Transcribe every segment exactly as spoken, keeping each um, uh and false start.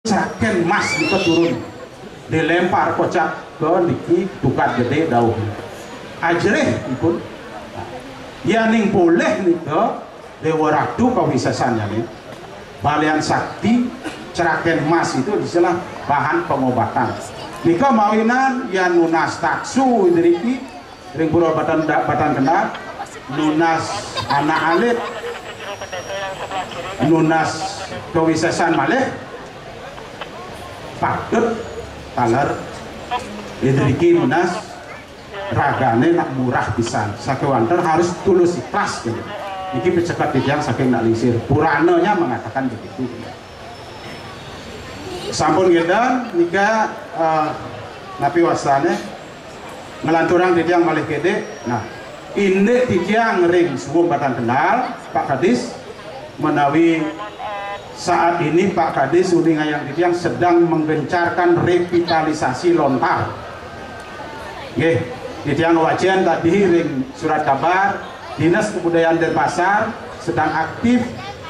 seraken mas nika turun. Dilempar kocap ke niki Tukad Gede dauh. Ajerih ipun. Yaning polih nika Dewa Ratu kawisesannyané. Balian sakti, ceraken mas itu istilah bahan pengobatan. Nika mawinan yan nunas taksu indriki, ring pura Batan, Batan Kendal, nunas anak alit, nunas kawisesan malih, patut taler indriki nunas ragané nak murah pisan. Sakéwanten harus tulus ikhlas gitu. Niki peceket titiang saking nak lingsir. Purananya mengatakan begitu. Sampun ngédan nika, eh, napi wastané nglanturang titiang malih kédé. Nah, indik titiang ring Suwung Batan Kendal, Pak Kadis, menawi saat ini Pak Kadis uningayang titiang sedang menggencarkan revitalisasi lontar. Nggih, titiang wacén tadi ring surat kabar, Dinas Kebudayaan Denpasar sedang aktif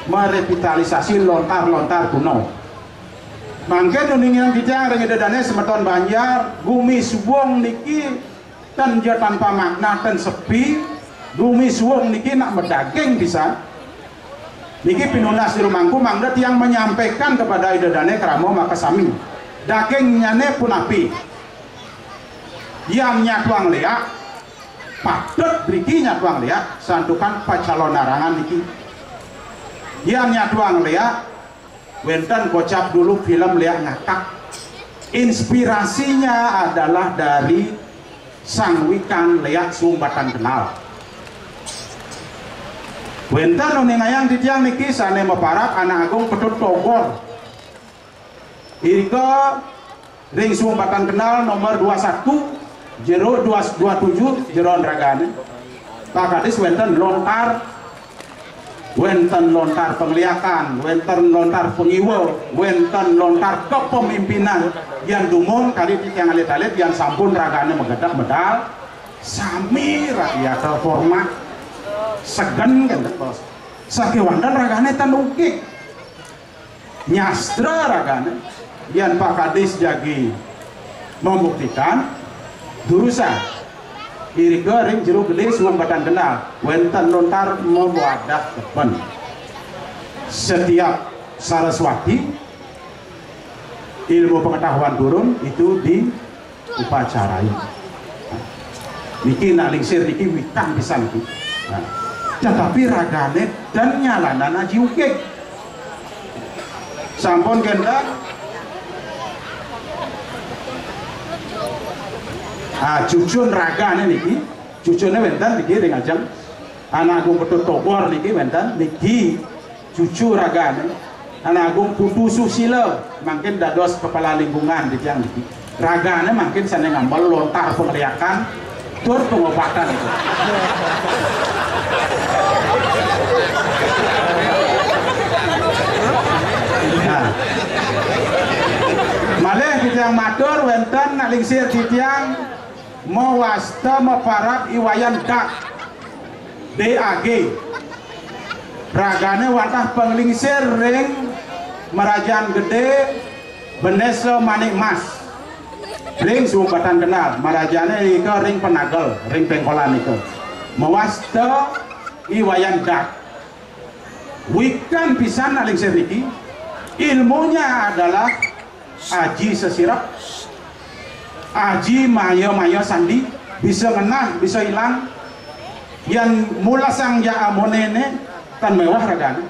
merevitalisasi lontar-lontar kuno. Mangkin uningayang titiang ring Ida Dané semeton Banjar, gumi Suwung niki ten ja tanpa makna, ten sepi, gumi Suwung niki nak madaging pisan. Niki pinunas jero mangku mangda tiang menyampaikan kepada Ida Dané krama makasami. Dagingnyané punapi? Yan nyatuang léak, patut mriki nyatuang léak, santukan pacalonarangan niki. Yan nyatuang léak, wénten kocap dulu film Léak Ngakak. Inspirasinya adalah dari sang wikan léak Sumbatan Kenal. Wénten uningayang titiang niki sané maparab Anak Agung Petut Togor. Irika ring Sumbatan Kenal nomor dua satu, jero dua, dua tujuh, jeroan ragané. Pak Kadis, wénten lontar, wénten lontar pangliakan, wénten lontar pangiwa, wénten lontar kepemimpinan. Yan dumun kadi titiang alit-alit, yan sampun ragané magedeg medal, sami rakyat hormat, segen kénten, Bos. Sakéwanten ragané tan ukik. Nyastra ragané, yan Pak Kadis jagi membuktikan, durusang. Irika ring Jero Gedé Sumbatan Kenal, wénten lontar mawadah keben. Setiap Saraswati, ilmu pengetahuan turun, itu di upacarai. Niki nak lingsir niki wikan pisan niki. Nah, tetapi ragané tan nyalanan aji ukik. Sampun kénten. Ah, cucun ragané niki, cucuné wénten niki ring ajeng Anak Agung Petut Togor niki wénten niki. Cucu ragané, Anak Agung Putu Susila, mangkin dados kepala lingkungan di tiang niki. Ragané mangkin sané ngamel lontar pangliakan tur pangobatan. Nah. Malih titiang matur wénten nak lingsir titiang mawasta maparab I Wayan Dag, D A G. Ragané wantah panglingsir ring Marajan Gedé Bendesa Manik Mas. Ring Sumbatan Kenal, marajané ika ring Penagel, ring Pengkolan ika. Mawasta I Wayan Dag. Wikan pisan nak lingsir niki, ilmunya adalah aji sesirep, aji maya-maya sandi, bisa ngenah, bisa ilang. Yan mulasang ja amoné né, tan méweh ragané.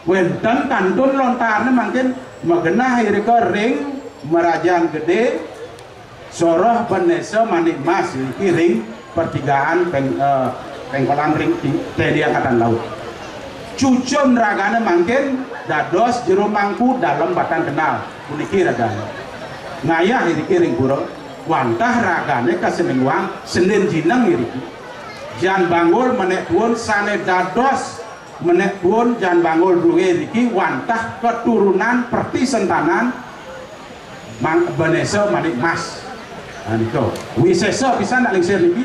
Wénten kantun lontarné mangkin magenah irika ring Marajan Gedé, soroh Bendesa Manik Mas, niki ring pertigaan Peng-, eh, Pengkolan ring ti-, T N I Angkatan Laut. Cucun ragané mangkin dados jero mangku Dalem Batan Kenal, puniki ragané. Ngayah iriki ring pura, wantah ragané kasenengang sendin jineng iriki. Jan Banggul Menék Tuun sané dados Menék Tuun Jan Banggul drué niki wantah keturunan pertisentanan Mang-, Bendesa Manik Mas. Nah, nika. Wisésa pisan nak lingsir niki.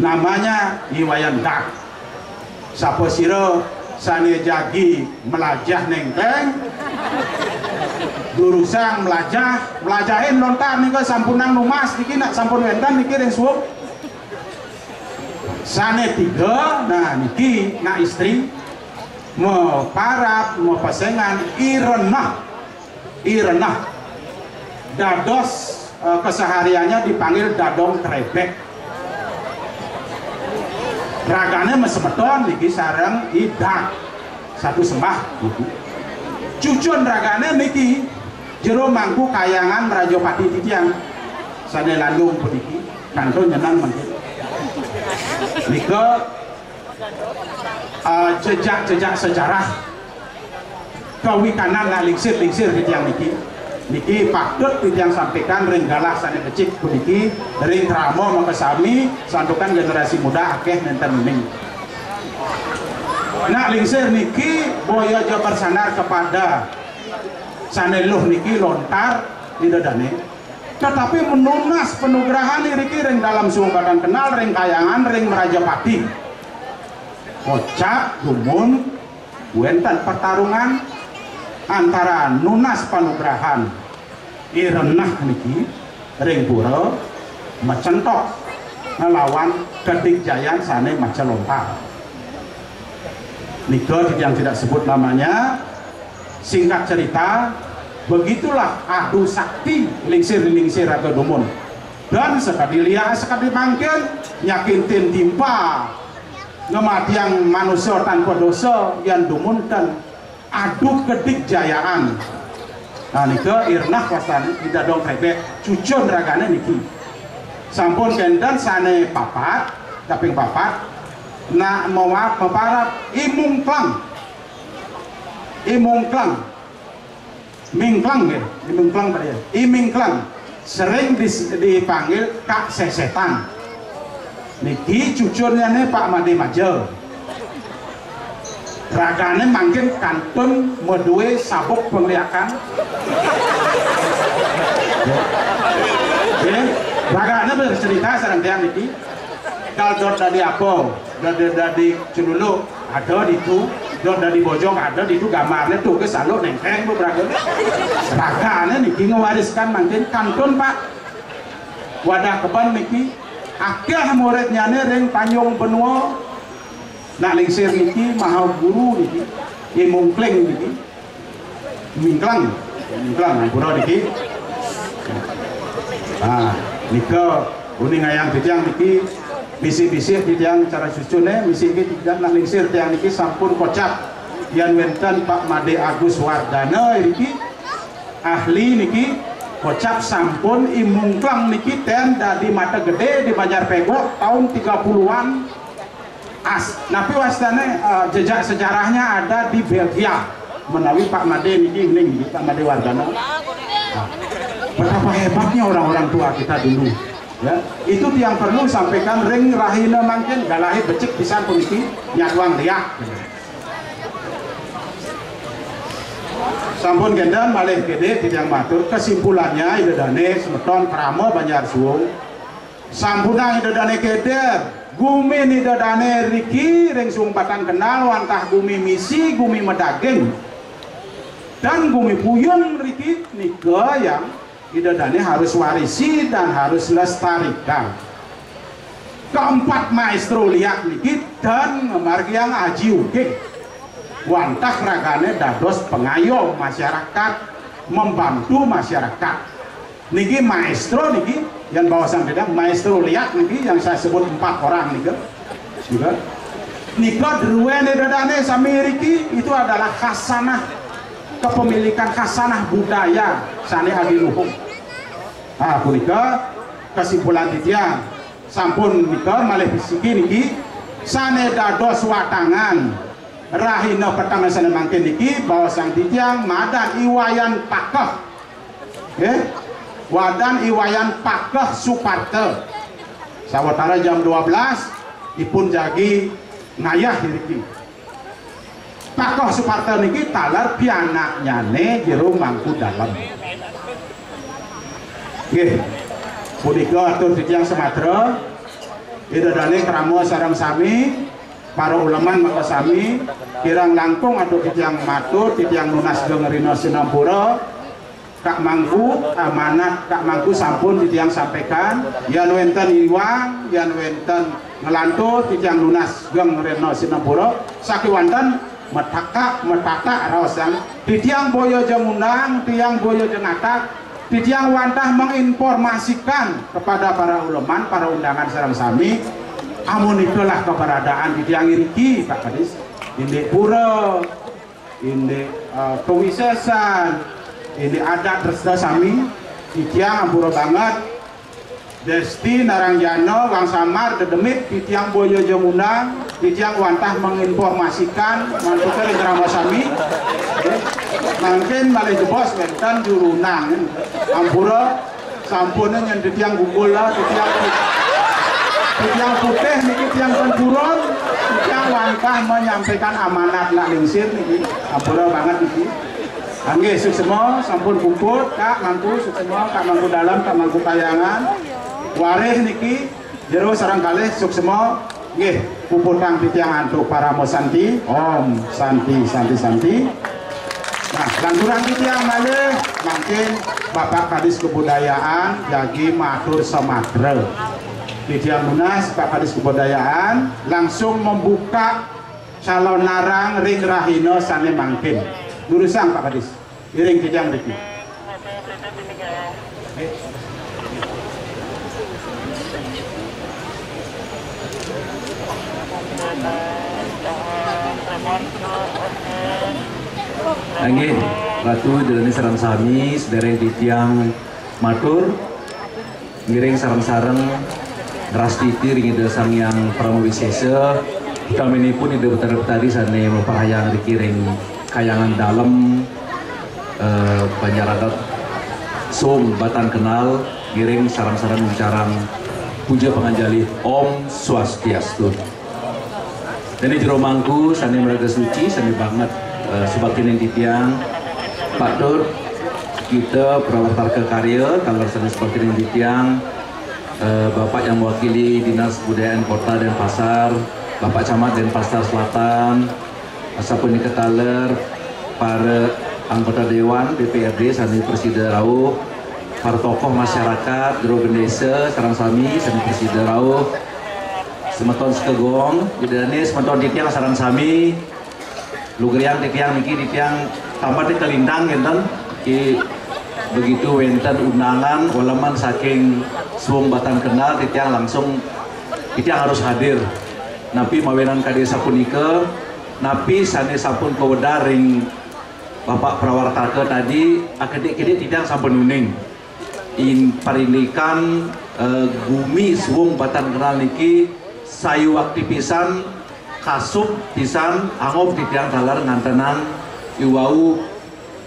Namanya I Wayan Dag. Sapa sira sané jagi melajah nengkleng, Durusang mlajah, mlajahin lontar nika sampunang nunas niki nak sampun wénten niki ring suub. Sané tiga, nah niki nak istri maparab, mapesengan I Renah. I Renah. Dados, eh, kesehariannya dipanggil Dadong Krebek. Ragané masemeton niki sareng I Dag. Satu sembah niki. Cucun ragané niki Jero Mangku Kayangan Mrajapati titiang sané landung puniki kantun nyeneng mangkin. Nika, eh, jejak-jejak sejarah kawikanan nak lingsir-lingsir titiang niki. Niki patut titiang sampaikan ring galah sané becik puniki, ring krama makasami, santukan generasi muda akéh nénten uning. Nak lingsir niki boya ja bersandar kepada sané luh niki lontar Ida Dané. Tetapi menunas panugrahan iriki ring Dalem Suung Batang Kenal, ring Kayangan, ring Mrajapati. Kocap dumun wénten pertarungan antara nunas panugrahan I Renah niki ring pura macentok nglawan kadigjayan sané maca lontar. Nika titiang tidak sebut namanya. Singkat cerita, begitulah adu sakti lingsir-lingsir raga dumun. Dan sakadi liak sakadi mangkin nyakitin timpa, ngamatiang manusa tanpa dosa, yan dumun ten adu kadigjayan. Nah, nika I Renah wastané, I Dadong Krebek, cucun ragané niki. Sampun kénten sané papat, kaping papat, nak mawab maparab I Mungkleng. I Mungkleng. Mingkleng nggih, I Mingkleng tadi ya. I Mingkleng. Sering dis-, dipanggil Kak Sesetan. Niki cucunnyané Pak Madé Maja. Ragané mangkin kantun madué sabuk pangliakan. Nggih. Ragané bercerita sareng tiang niki. Kal dot dadi apa? Dot dadi celuluk, ada ditu. Dot dadi bojong, ada ditu. Gambarné tuh ke saluk nengkeng beberapa. Ragané niki ngewariskan mangkin kantun, Pak. Wadah keben niki akéh muridnyané ring Tanjung Benua. Nak lingsir niki maha guru niki, I Mungkleng niki. Mingkleng, Mingkleng, ampura niki. Nah, nika uningayang titiang niki, bisik-bisik titiang cara cucuné, misi niki titiang nak lingsir tiang niki sampun kocap. Yan wénten Pak Madé Agus Wardana niki, ahli niki, kocap sampun I Mungkleng niki ten dadi mata gedé di Banjar Pegok taun tiga puluhan. As, napi wastané, eh, jejak sejarahnya ada di Belgia. Menawi Pak Madé niki, niki Pak Madé Wardana. Nah, betapa hebatnya orang-orang tua kita dulu. Ya, itu tiang perlu sampaikan ring rahina mangkin, galahé becik pisan puniki, nyatuang liak. Sampun kénten malih kéné titiang matur, kesimpulannya Ida Dané semeton krama Banjar Suung. Sampunang Ida Dané kéder, gumin Ida Dané riki ring Suung Batang Kenal wantah gumi misi, gumi madaging, dan gumi puyung riki nika yang Ida Dané harus warisi dan harus lestarikan. Keempat maestro liak niki dan ngamargiang aji uging. Wantah ragané dados pangayom masyarakat, membantu masyarakat. Niki maestro niki, yang bawasan beda, maestro liak niki yang saya sebut empat orang nika. Nika. Nika druwén Ida Dané sami riki itu adalah khasanah kepemilikan khasanah budaya sané adiluhung. Ah, punika kesimpulan titiang. Sampun nika malih siki niki sané dados watangan rahina peteng sané mangkin niki baosang titiang madan I Wayan Pakeh. Nggih. Wadan I Wayan Pakeh Suparta. Sawatara jam dua belas ipun jagi ngayah iriki. Pakeh Suparta niki taler pianaknyané Jero Mangku Dalem. Nggih. Punika atur titiang samatra, Ida Dané krama sareng sami, para uleman makasami, kirang langkung atur titiang matur, titiang nunas geng rina sinampura. Kak Mangku, amanat Kak Mangku sampun titiang sampaikan, yan wenten iwang, yan wenten nglantur, titiang nunas geng rena sinampura, sakewanten matakak, matatak raos yang titiang boya ja ngundang, titiang boya ja ngatak, titiang wantah menginformasikan kepada para uleman, para undangan sareng sami, amun itulah keberadaan titiang iriki, Pak Kadis, indik pura, indik, eh, kawisesan, indik adat resta sami, titiang ampura banget. Desti Narangjana, Wang Samar, dedemit, titiang boya ja ngundang, titiang wantah menginformasikan mantuka ring rama sami. Nggih. Mangkin malih jebos wenten juru undangan. Ampura, sampun nyen titiang gugul lah, titiang, titiang putih niki, titiang tempurun, titiang wantah menyampaikan amanat nak lingsir niki. Ampura banget niki. Nggih, suksma, sampun puput, Kak Mangku, suksma, Kak Mangku Dalem, Kak Mangku Kahyangan. Warih niki, jero sareng kalih, suksma. Nggih, puputang titiang antuk parama santi. Om Santi, Santi, Santi. Nah, lanturang titiang malih, mangkin Bapak Kadis Kebudayaan jagi matur samatra. Titiang nunas Pak Kadis Kebudayaan langsung membuka calonarang ring rahina sane mangkin. Durusang, Pak Kadis. Iring titiang riki. Inggih, Ratu, Ida Dane sareng sami, sedereng titiang matur, ngiring sareng-sareng ngrastiti ring Ida Sang Hyang Parama Wisesa, utaminipun Ida Betara Betari sane maparahyangan riki ring Kahyangan Dalem, eh, Banjar Adat Sung Batan Kenal, ngiring sareng-sareng nguncarang puja panganjali. Om Swastiastu. Dene jero mangku sane maraga suci, sane banget, eh, subaktinin titiang, Pak Dur, kita prawartaka karya, taler sane subaktinin titiang, eh, Bapak yang mewakili Dinas Kebudayaan Kota Denpasar, Bapak Camat Denpasar Selatan, asapunika taler para anggota Dewan D P R D sane prasida rauh, para tokoh masyarakat, jero bendesa, sareng sami sane prasida rauh, semeton sekegong, Ida Dane, semeton titiang sareng sami, lugrayang titiang niki, titiang tambah kalintang ngenten, ki begitu wenten undangan, uleman saking Suwung Batan Kenal, titiang langsung, titiang harus hadir. Napi mawinan kadi sapunika, napi sane sampun kawedar ring Bapak Prawartaka tadi, akedik-kedik titiang sampun uning. In-, parindikan, eh, gumi Suwung Batan Kenal niki sayuwakti pisan, kasub pisan, angob titiang taler ngantenang iwau.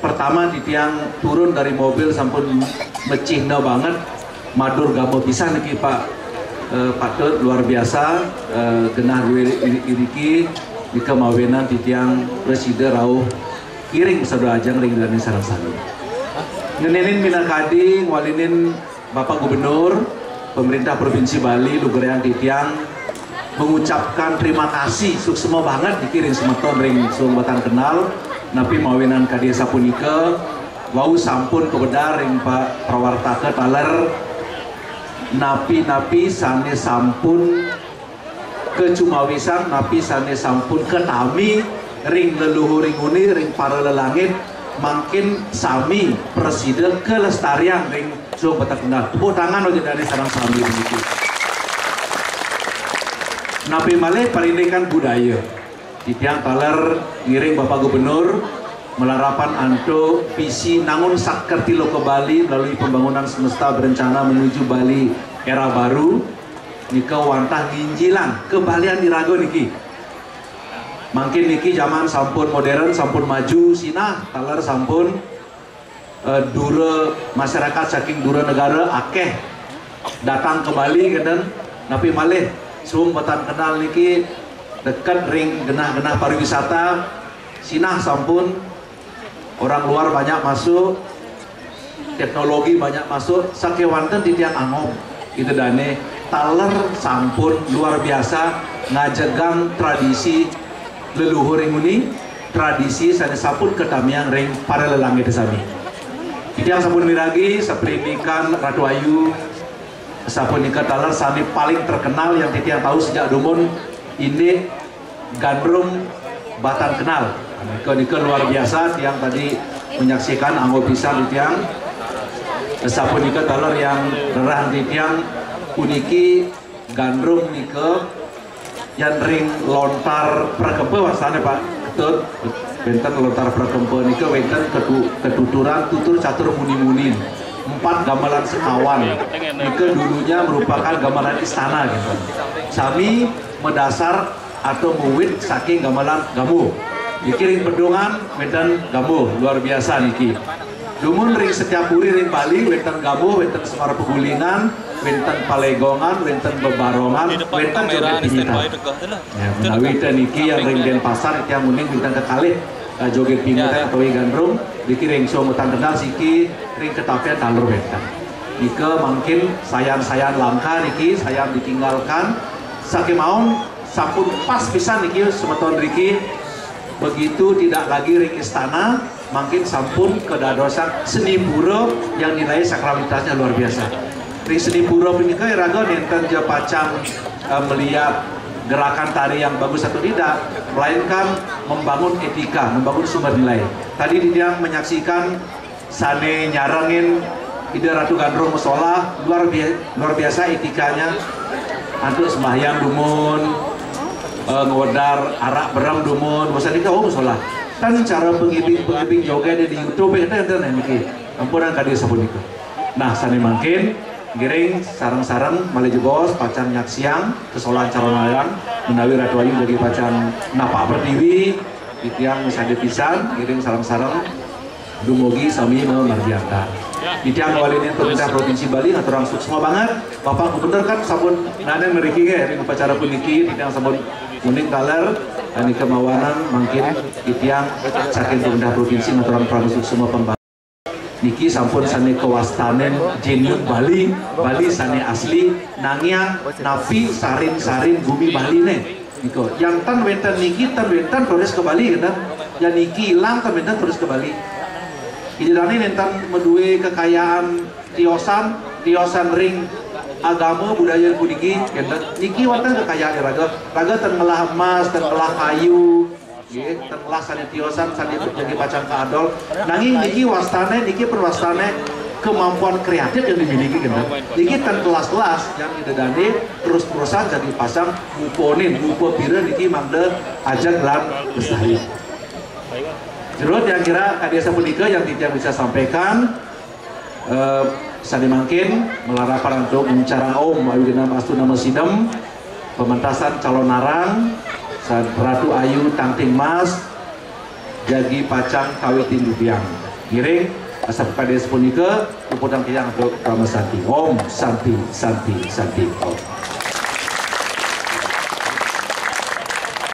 Pertama titiang turun dari mobil sampun macihna banget, matur gama pisan niki, Pak, eh, Pak Tut, luar biasa, eh, genah duwe i-, iriki, nika mawinan titiang prasida rauh ngiring sada ajeng ring dané sareng sami. Ngenénin minakadi ngwalinin Bapak Gubernur, Pemerintah Provinsi Bali, lugrayang titiang mengucapkan terima kasih suksma banget niki ring semeton ring Suwung Batan Kenal, napi mawinan kadi sapunika, wau sampun kawedar ring pa-, prawartaka taler, napi-napi sané sampun kacumawisan, napi sané sampun katami ring leluhur ring uni, ring para lelangit, mangkin sami prasida kalestarian ring Suwung Batan Kenal. Tepuk tangan aja dari sareng sami puniki. Napi malih parindikan budaya. Titiang taler ngiring Bapak Gubernur malarapan antuk visi Nangun Sakerti Loka Bali melalui pembangunan semesta berencana menuju Bali era baru. Nika wantah nginjilang kabalian iraga niki. Mangkin niki jaman sampun modern, sampun maju, sinah taler sampun, eh, dura masyarakat saking dura negara akeh datang ke Bali, ngeten. Napi malih Suwung Batan Kenal niki deket ring genah-genah pariwisata, sinah sampun orang luar banyak masuk, teknologi banyak masuk, sakéwanten titiang angob, Ida Dané, taler sampun luar biasa ngajegang tradisi leluhur ring uni, tradisi sané sampun katamiang ring para lelangit sami. Tiang sampun miragi saperinikan Ratu Ayu, sapunika taler sane paling terkenal yang titiang tahu sejak dumun, indik Gandrung Batan Kenal. Nika, nika luar biasa, tiang tadi menyaksikan, anggo pisan titiang. Sapunika taler yang rerah titiang puniki Gandrung nika yan ring lontar Prakempa wastane, Pak Ketut. Wenten lontar Prakempa nika wenten ketu-, ketuturan tutur catur muni-muni. Empat gamelan sekawan. Nika dulunya merupakan gamelan istana gitu. Sami madasar atau mawit saking gamelan Gambuh. Niki ring Pedungan wenten Gambuh, luar biasa niki. Dumun ring setiap puri ring Bali wenten Gambuh, wenten Semar Pegulingan, wenten Palegongan, wenten Bebarongan, wenten Joget Pingitan. Ya, menawi ten niki yang ring Denpasar, yang uning wenten kekalih, eh, Joget Pingitan atau Gandrung, niki ring Sungai Tandendal siki, ring Ketapian taler wenten. Nika mangkin sayan-sayan langka niki, sayan ditinggalkan. Sakémaon sampun pas pisan niki semeton riki, begitu tidak lagi ring istana, mangkin sampun kedadosan seni pura yang nilai sakralitasnya luar biasa. Ring seni pura punika iraga nenten ja pacang, eh, melihat gerakan tari yang bagus atau tidak, melainkan membangun etika, membangun sumber nilai. Tadi titiang menyaksikan sane nyarengin Ida Ratu Gandrung musola, luar bia-, luar biasa etikanya. Antuk sembahyang dumun, eh, ngwedar arak berem dumun, bosan nika, oh, musola. Tan cara pengibing-pengibing joget di YouTube, enten, enten, niki. Ampunang kadi sapunika. Nah, sane mangkin, ngiring sareng-sareng malih jebos pacang nyaksiang kesolahan Calonarang menawi Ratu Ayu jagi pacang napak berdiri, titiang sade pisan, ngiring sareng-sareng dumugi sami mamargianan. Titiang ngwalinin pemerintah Provinsi Bali ngaturang suksma banget. Bapak Gubernur kan sampun nane mriki nggih ring upacara puniki, titiang sampun uning taler, nika mawanan mangkin titiang saking pemerintah provinsi ngaturang parama suksma pemba-, niki sampun sane kawastanen genuine Bali, Bali sane asli, nangiang napi sarin-sarin bumi Baline. Nika, yang tan wenten niki, tan wenten turis ke Bali, kenten. Yang niki ilang, tan wenten turis ke Bali. Ida dane nenten madue kekayaan tiosan, tiosan ring agama budaya puniki, kenten. Niki wenten kekayaan raga. Raga tan ngelah emas, tan ngelah kayu, nggih, tan ngelah sane tiosan, sane jagi pacang kaadol. Nanging niki wastane, niki perwastane kemampuan kreatif yang dimiliki, kenten. Niki tan kelas-kelas yang Ida dane terus-terusan jagi pacang muponin, mupo pira niki mangda ajeg lan lestari. Jero tiang kira kadi sapunika yang titiang bisa sampaikan. Eh, sane mangkin malarapan antuk nguncarang Om, awigenam astu nama sinem, pementasan Calonarang, Sa-, Ratu Ayu Tangting Mas, jagi pacang kawitin titiang. Ngiring, asap kades punika, puputang titiang antuk parama santi. Om Santi, Santi, Santi, Om.